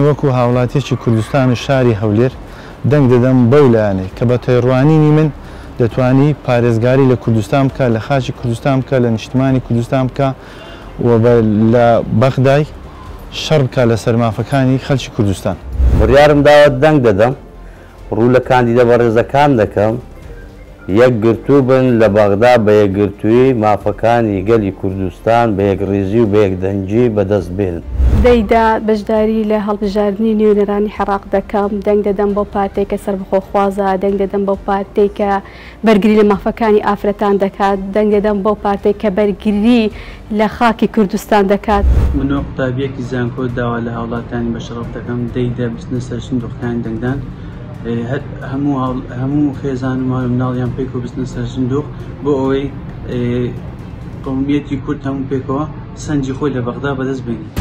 وەکو هاوڵاتیەکی کوردستان و شاری هەولێر دەنگ دەدەم بەو لایەنەی کە بە تێڕوانینی من دەتوانی پارێزگاری لە کوردستان بکا، لە خاکی کوردستان بکا، لە نیشتمانی کوردستان بکا و بە لە بەغدای شەڕ بکا لەسەر مافەکانی خەلکی کوردستان. بڕیارم داوە دەنگ دەدەم، ڕوو لە کاندیدە بەڕێزەکان دەکەم یەکگرتوو بن لە بەغدا بە یەکگرتوویی مافەکانی گەلی کوردستان بە یەکڕیزی و بە یەکدەنگی بەدەست بێنن. دەیدا بەشداری لە هەڵبژاردنی نوێنەرانی عێراق دەکەم، دەنگ دەدەم بەو پارتەی کە سەربەخۆخوازە، دەنگ دەدەم بەو پارتەی کە بەرگری لە مافەکانی ئافرەتان دەکات، دەنگ دەدەم بەو پارتەی کە بەرگری لە خاکی کوردستان دەکات. من وەک قوتابیەکی زانکۆ داوا لە هاوڵاتیانی بەشەڕەف دەکەم دەیدە بچنە سەر سندوقەکانی دەنگدان هەر هەموو هەموو خێزان و ماڵ و مناڵیان پێکەوە بچنە سەر سندوق بۆ ئەوەی قەومیەتی کورد هەموو پێکەوە سەنگی خۆی لە بەغدا بەدەست بێنێت.